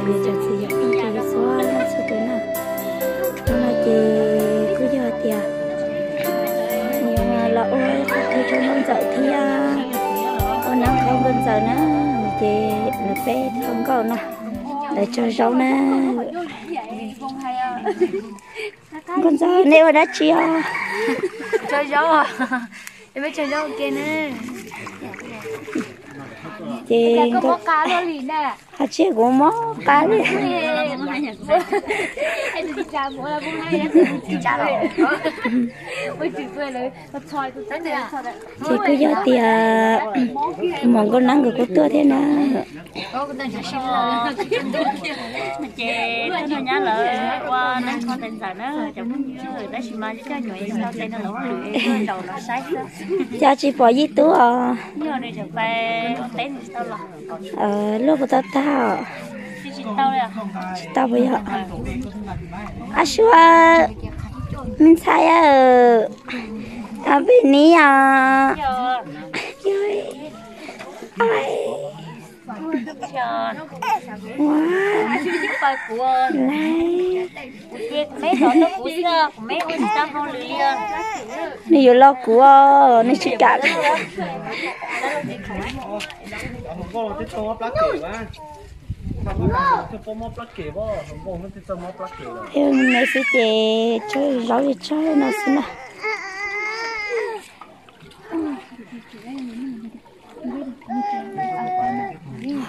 Cov txiv cov phooj ywg txhua leej txhua tus na, hnub no ces kuj yog tias los ua qhov twg rau nkauj ntxawm thiab ua neeb rau nkauj ntxawm na, ces lawv peb thov nkauj no, lawv tsaug zaub na. Nkauj ntxawm, nej ua dab tsi os? Ces hais tsis kuv mob qab li. Ces kuj yog tias mus nkauj neeb nkawd kuj tuaj thiab na. Ces tuaj nrog nyab lawv ua neeb rau ntxawm na cov phooj ywg, tab sis mas coj nyuam tau tes no los ua lwm zaum los saib xwb. Cas tsis pom Yij Tub os? Luaj puas tau tag? Tsis tau puas yog? Ab suav, me ntxhais, ab pem ni os. Nws yuav los kuv os, nws tsis kam. Nws xwb ces tsawg zaub li tsawg no xwb na.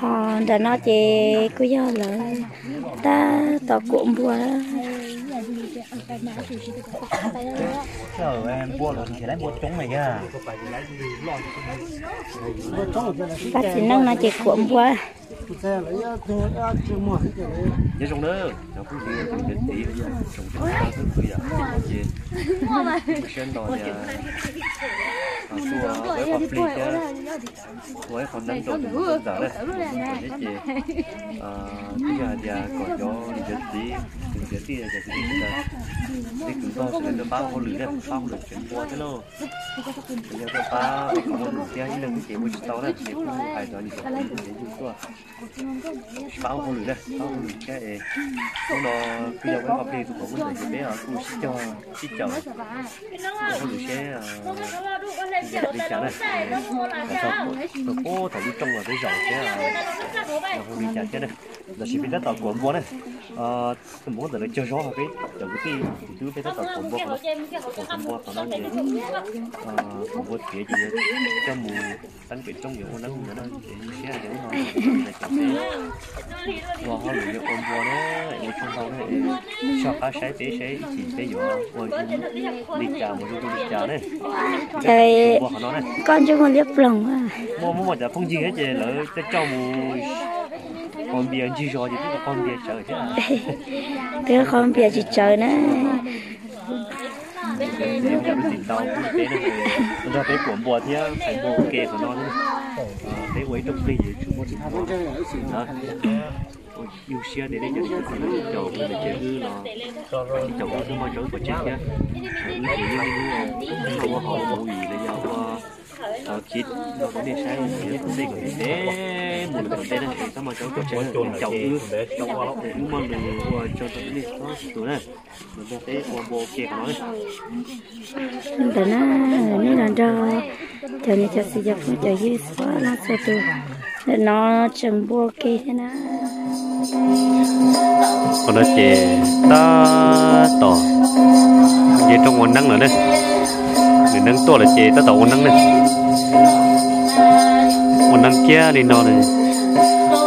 Ho nram no ces kuj yog lawv tab tom kuam npua. Pab txiv neej no ces kuam npua. Nyob zoo na cov phooj ywg, cov txiv, tsoom phooj ywg, ces siab nto tias tuaj ua ib qho plig thiab ua ib qho neeb rau tus nkauj ntxawm na. Ces kuj yog hais tias kom cov niam cov txiv, cov kwv tij, cov kwv tij sawv daws, tej kwv npawg sawv daws tuaj pab ua hauj lwm na, pab ua hauj lwm tsev npua thiab lauj. Yog tuaj pab ua hauj lwm thiab ib leeg xwb ces ua tsis tau na, ces kuj hais cov niam cov txiv ces yug tuaj pab ua hauj lwm na, pab ua hauj lwm thiab es hnub no kuj yog ua ib qho plig tus qhov muaj ntawm ces peb kuj sib cog sib caum ua hauj lwm seb li cas na. Thaum ub thaum lub rooj los peb zaum seb hauj li cas thiab na. Tam sim peb tab tom kuam npua na. Tus muam ntawm lawv cog zaub, peb cov kwv tij tus tub peb tab tom kuam npua qhov no, kuam npua qhov no ces kuam npua tiav ces yuav coj mus teeb pem roob yuav ua neeb ntawd na. Ces zoo siab tias hnub no ua hauj lwm yuav ua npua na, ua tsaug ntau na, soj qab saib peb saib ib chim peb yuav ua zoo li cas mus zoo li cas na. Koj ntsej muag liab ploog. Muaj muaj cov phooj ywg ces lawv coj coj mus qaug npias ncig zos ces twb qaug npias tsawv thiab. Twb qaug npias tsis tsawv na. Cov txiv cov tub tsis tau pub peb, nrog peb kuam npua thiab phais npua ua ke qhov no. Peb ua ib rooj plig ces tsuas muaj tsis npua. Yug siab tias nej cov txiv cov tub caum wb los, tsis caum wb twb muaj tsaub puas tseg thiab. Wb ces yeej ua hauj lwm los yog ua khiv rau nej saib, nej kom ntev mus lawm tom ntej na, txhob muaj tsaub puas tseg, caum wb, wb muaj lus ua tsaug rau nej txhua tus na. Los nrog peb ua npua ua ke qhov no. Ntawm na, nej los nrog cov niam cov txiv cov phooj cov ywg txhua leej txhua tus, ntawm no tseem npua ua ke thiab na. Qhov no ces tab tom nce rooj ua neeb lawm ne. Niam neeb tuaj lawm ces tab tom ua neeb ne. Ua neeb kiag li no,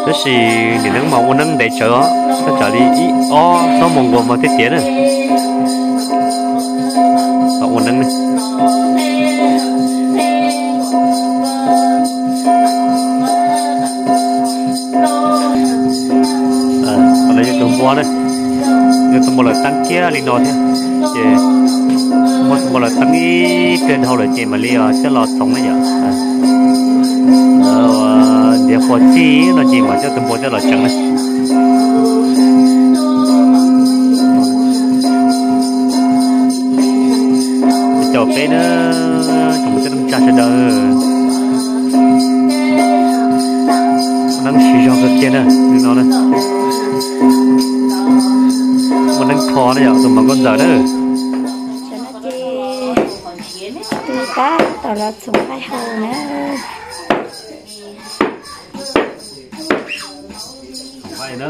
tab sis niam neeb mas ua neeb ntev tsawv os, thaj tsam li ib ob xuab moos nkaus mas thiaj tiav na. Ua neeb ne. Qhov no yog tus npua na, yog tus npua lawv teeb kiag li no thiab, ces muab tus npua lawv teeb ib pliag dhau lawm ces mam li coj los txhoov na yom. Lawv ntiav qhuav txij no ces mam coj tus npua coj los tseev na. Caum peb na, tsoom phooj ywg sawv daws, neeb siv zog Kiag na, no na. Ua neeb kho na yom, tus mov koj ntxawm na. Tam no ces tus tab tom los txhoov nqaij hau na. Txhoov nqaij na,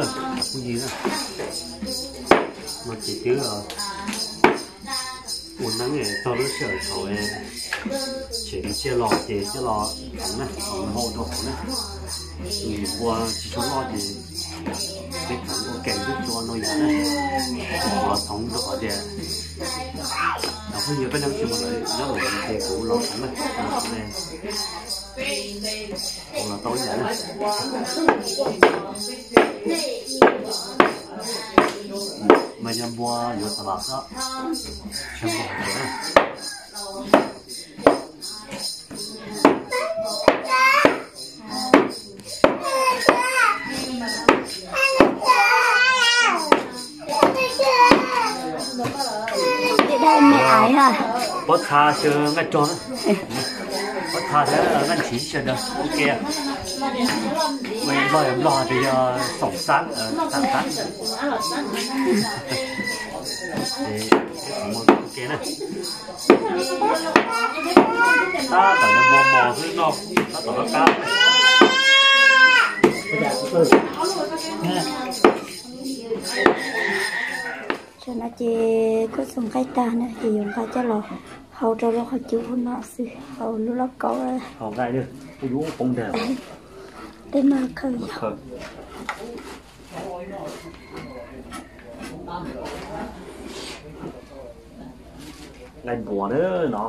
kuj yig na. No ces twb ua neeb txog lub sij hawm thaum tshem tsiaj los ces coj los txhoov na, txhoov hau rau hauv na. Nws ua tsis tshua loj ces peb txhoov ua kev twb tsis ua no yam na. Los txhoov rau qhov tias phooj ywg peb neeg tsis muaj lawm nyob rau ces kuv los txhoov na, los txhoov na. Kuv los tau ib yam na. Mas yog npua yuav tas las xwb, tsis npua hais tias na. Pob txha xyaw nqaij rog na. Pob txha thiab nqaij ntshiv sawv daws ua ke. Nplog yog nplog tias yog xoom xab, xam xab. Ces ua ke na. Tab tom yuav muag mos xwb no, tab tom qab qab. Tam no ces kuj txhoov nqaij tag na ces yuav nqa coj los hau rau lub qhov cub no xwb, hau lub lauj kaub. Tej maj khaws yog. Nqaij npua no,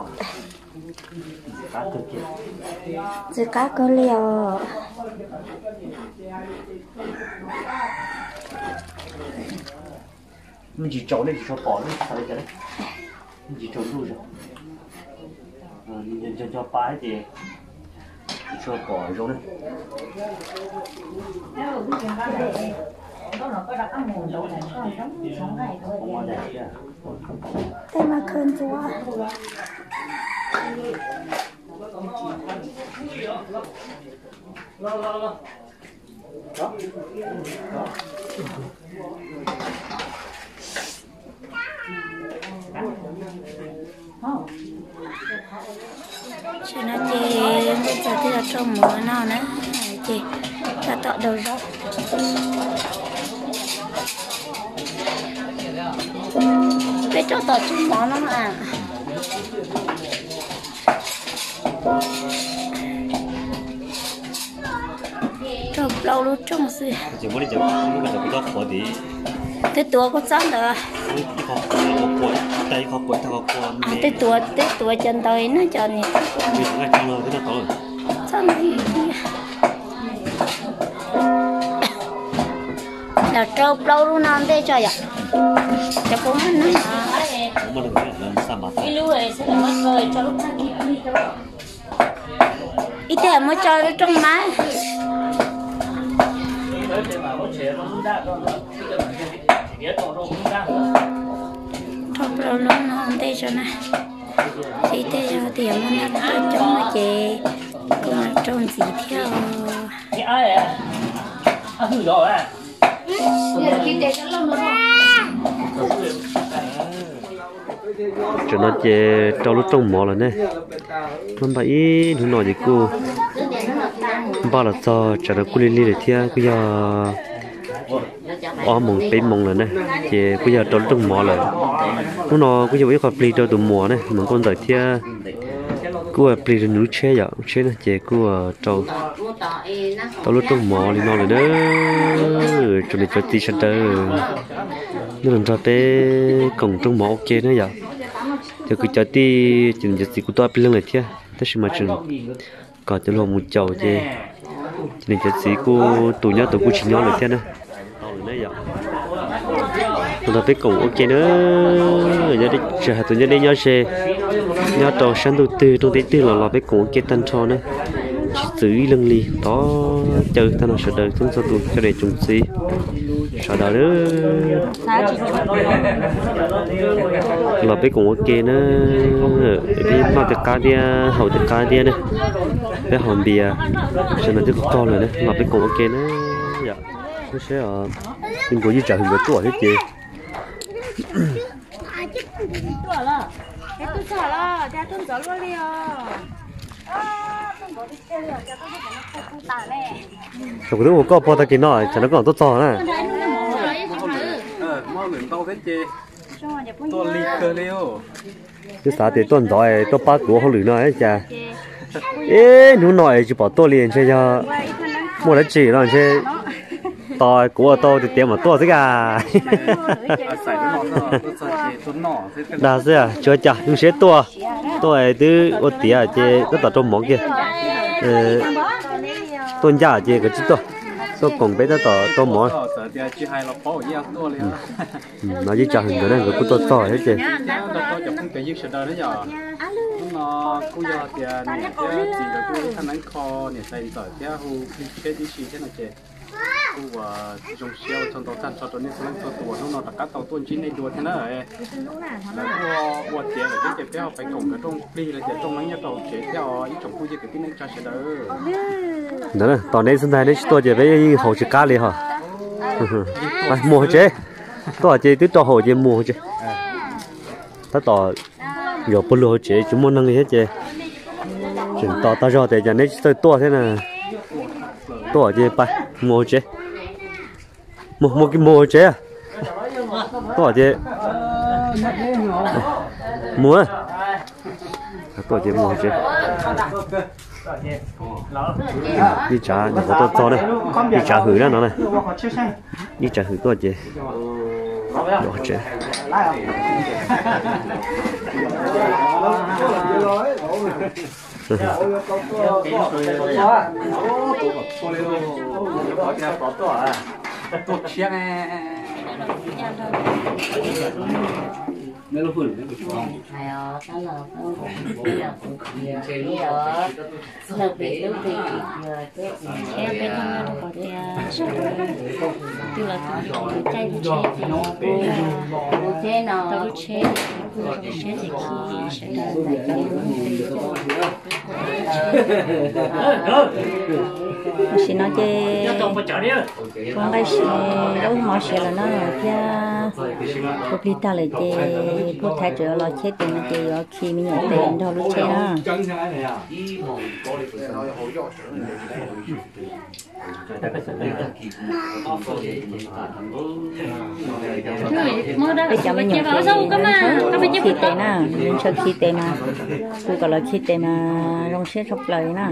ntxim qab kawg li os. Me ntsis tsaus nej tsis tshua pom ne, xav li cas ne? Me ntsis tsaus ntuj zog. Nco nco pa ces tsis tshua pom zoo ne. Tej maj khaws ntxuav. Tam no ces nkauj ntxawm twb los rau mov no na, ces tab tom daus zaub. Peb rau tom tsob mov no mas. Rau plaub lub rooj xwb. Twb tuav kuv txob ntawd. Twb tuav, twb tuav cov ntawd na, cov niag. Txhob ntawd. Los rau plaub lub no ntej tso yom. Cov kuv muaj neeg. Ib teg muab tso lub rooj mas. Rau plaub lub no ntej tso na. Ib teg yog tias muaj neeg tuaj coob no ces kuj mam rau ntxiv thiab os. Tam no ces rau lub rooj mov lawm ne. Npaj npaj ib hnub no ces kuj npaj los txog tsam no kuj lig lig lawm thiab, kuj yog ob moos peb moos lawm na, ces kuj yog rau lub rooj mov lawm. Hnub no kuj yog ua ib qho plig rau tus muam ne, muam nkauj ntxawm thiab, kuj ua plig rau nws lub tsheb yom, lub tsheb na, ces kuj rau tau lub rooj mov li no lawm na. Tsoom niam cov txiv sawv daws, nej los nrog peb koom rooj mov ua ke na yom. Cov kwv cov tij, cov niam cov txiv kuj tuaj ob peb leeg lawm thiab, tab sis mas tseem kom cov hluas mus caum ces, ces niam cov txiv kuj tus nyob tus kuj tsis nyob lawm thiab na. Los nrog peb koom ua ke na, tsis hais tus nyob deb nyob ze, nyob rau sab ntuj twg rooj teb twg los los peb koom ua ke tag nrho na. Tsis txwv ib leeg li, tod caw tag nrho sawv daws txhua txhua tus cov niam tsoom txiv sawv daws na. Los peb koom ua ke na, peb noj tej qab thiab haus tej qab thiab na, peb haus npias, sawv daws twb qaug qaug lawm na, los peb koom ua ke na. Seb, nkaus yeej tsam hwm nkawd tuaj thiab ces. Kuv twb ua koj pog tag kis no, tsam no koj tuaj txog na. Twb xav tias tuaj ntxov tuaj pab kuv ua hauj lwm no cas, ib hnub no es tsis pom tuaj li, ntshe yog muaj dab tsi no ntshe. Tos kuv ua tau tiav tiav mam tuaj xwb a. Dag xwb, tsis ua cas, zoo siab tuaj. Tuaj twb ua tiav ces tab tom rau mov kiag. Tuaj ncaj ces kawd tsis tuaj, tuaj koom peb tab tom rau mov. No yeej tsa hwm nkawd na, nkawd kuj tuaj txog thiab ces. Hnub no kuj yog tias niam thiab txiv nkawd kuj ib thaj neeb kho niam tais ntxawm thiab hu plig tsheb tib si thiab no ces kuj ua zoo siab ua tsaug ntau tag nrho rau nej txhua leej txhua tus uas hnub no rov qab tau tuaj ntsib nej dua thiab na. Lawv kuj ua tiav lawm thiab ces peb ho pais koom nkawd rooj plig los tias rooj neeb nyob rau hauv tsev thiab os ib tsoom phooj ywg kwv tij neej tsa sawv daws. Ntawd tos neb xwb ntag, neb tsis tuaj ces peb yeej haus tsis qab li hos. Mus hauv tsev, tuaj ces twb rau haum ces mus hauv tsev. Tab tom yuav puag lug hauv tsev tsis muaj neeg li thiab ces tseem tos tag zog tias cas neb tsis txawj tuaj thiab na. Tuaj ces pais mus hauv tsev. Mus, mus, mus hauv tsev. Tuaj ces mus. Tuaj ces mus hauv tsev. Ib tsav nyuam qhuav tuaj txog na, ib tsav hwm na no na. Ib tsav hwm tuaj ces yuav hauv tsev. Peb no peb tias sawv daws twb los tus caij lub tsheb ces tau lub tsheb, kuj zoo siab ces khi sawv daws ntawm ces. Tam sim no ces kuv nqaij siav, zaub mov siav lawm no thiab, kuv plig tag lawm ces kuv thaiv tsam los cheb tes no ces yuav khi me nyuam tes nrog lub tsheb na. Peb cov me nyuam ces ntshaw khi tes na, ntshaw khi tes mas, kuv kom lawv khi tes mas zoo siab tshaj plaws li na.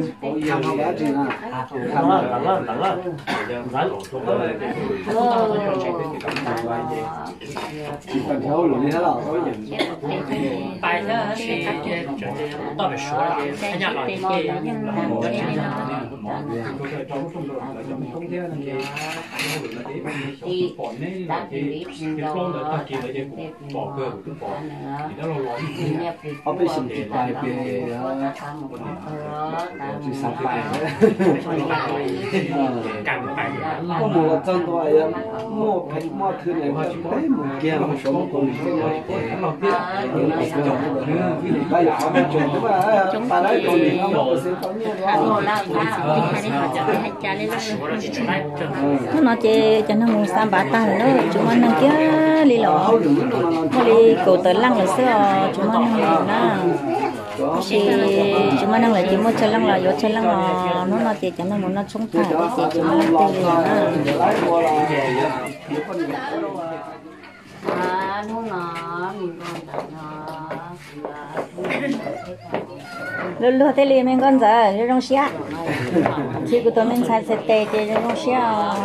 Ob peb xyoos tsis pais ces tsis xav pais. Muaj mus los txog ntua, muaj phem muaj thw ne, peb mus kiag mus saum mus kaus lim tej no. Pab yus qhov muaj tseem tub, pab lawv kaus lim no mus xwb tau nyiaj. Hnub no ces cov neeg mus xa npav tag lawm na, tsis muaj neeg kiag li los. Muaj li kaum tawm leej lawm xwb os, tsis muaj neeg li na. Tab sis tsis muaj neeg lawm ces muaj tsawg leej los yuav tsawg leej os. Hnub no ces cov neeg mus noj tshoob tag ces tsis muaj leej twg li na. Luag luag thiaj li me nkauj ntxawm zoo zoo siab. Khi kuv tus me ntxhais txhais tes ces zoo zoo siab os.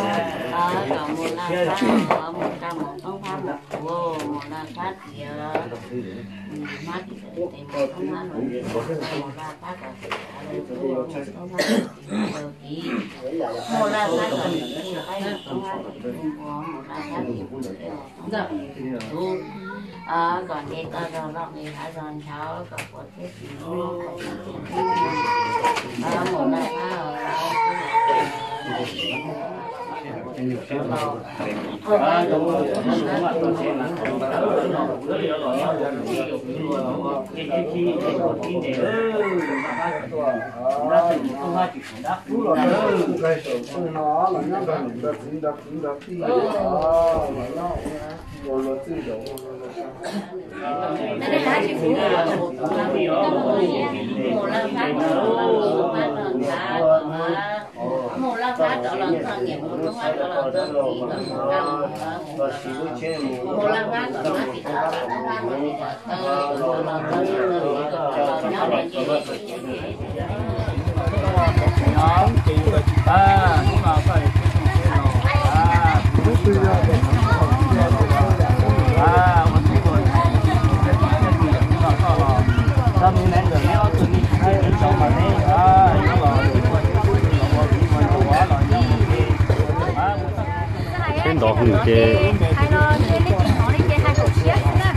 Tsheb ntov hwm ces hais los nej tsis hnov li ces hais kaum tshiab xwb na.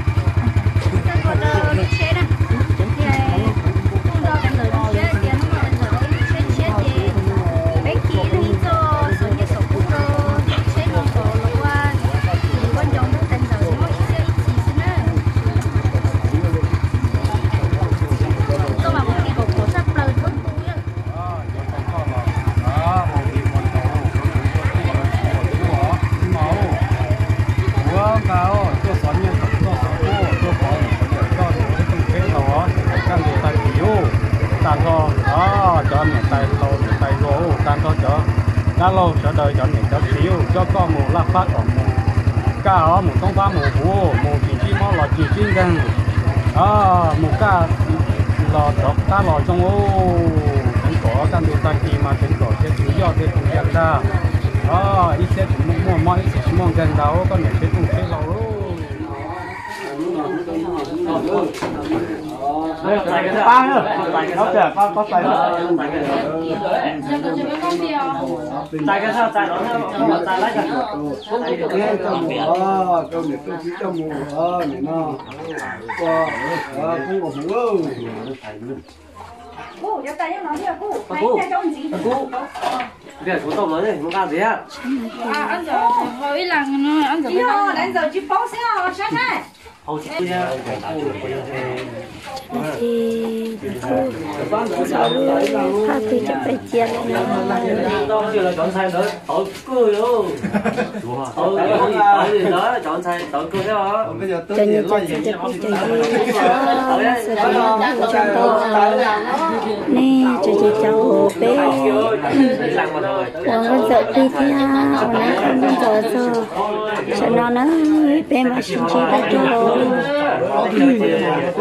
Txawj tua rau lub tsheb na. Kuj nto peev xwm tshiab tias hnub no peev xwm tsheb tshiab ces peb khi ib leeg ib txoj xov nyiaj xov kub rau tsheb no kom los ua koj nco ntub peev xwm muaj ib txhiab ib txhis xwb na. Koj mas kuv khi kaum kaum sab plaws thoob ntu. Ua nqa tuaj xov nyiaj xov kub tuaj pov koj tus tsheb laus, kaj ntug tag kis ub, tag nrho cov niam tais laus niam tais hluas ub, tag nrho cov dab laug sawv daws cov niam cov txiv ub, coj koj mus laj fab kom mus kaj os, mus toob fab mus huv, mus tsis ntsib mob los tsis ntsib nkeeg, mus kaj los rov qab los zoo ub. Tseev kom kaj ntug tag kis mas tseev kom thiaj tus yoj thiaj tus yaj ntag. Ib txhiab tsis muaj mob, ib txhiab tsis muaj nkeeg ntag koj niam tsheb tuj tsheb laus. Kuv, kuv tau los mus nqa ntxiv. Ib leeg no, ib leeg tsis paub xwb os, saib saib. Phaj twg cov pais cia lawm no. Cov ntxhais tawv kawg thiab os. Cov niam cov txiv cov kwv cov tij, nej tso cai caum peb ua nkauj ntxawm twg thiab ua nab nkauj ntxawm txog sawv no na, peb mam sib ntsib dua rau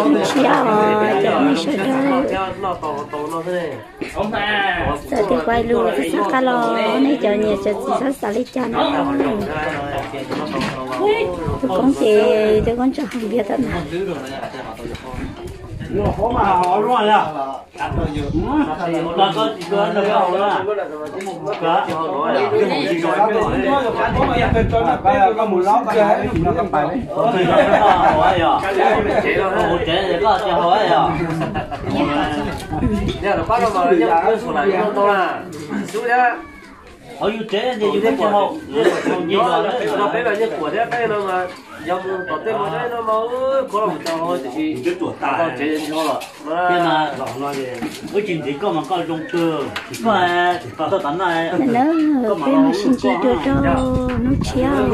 hnub tshiab os cov nej sawv daws. Txawm tias kuv hais lus txog qab los nej cov niam cov txiv txhob xav li cas na. Tus koob ces tus koob tso hauv npias tau na. Hauv yus tsev ces yus tsis haus, peb los yeej kuam thiab, peb no mas yog mus tom tej mas peb no mas kov los mus tau tiam sis tsev ncho los. Wb tsis ntxiv koj mas koj zoo kawg, koj txog tav no, peb mus sib ntsib dua rau hnub tshiab.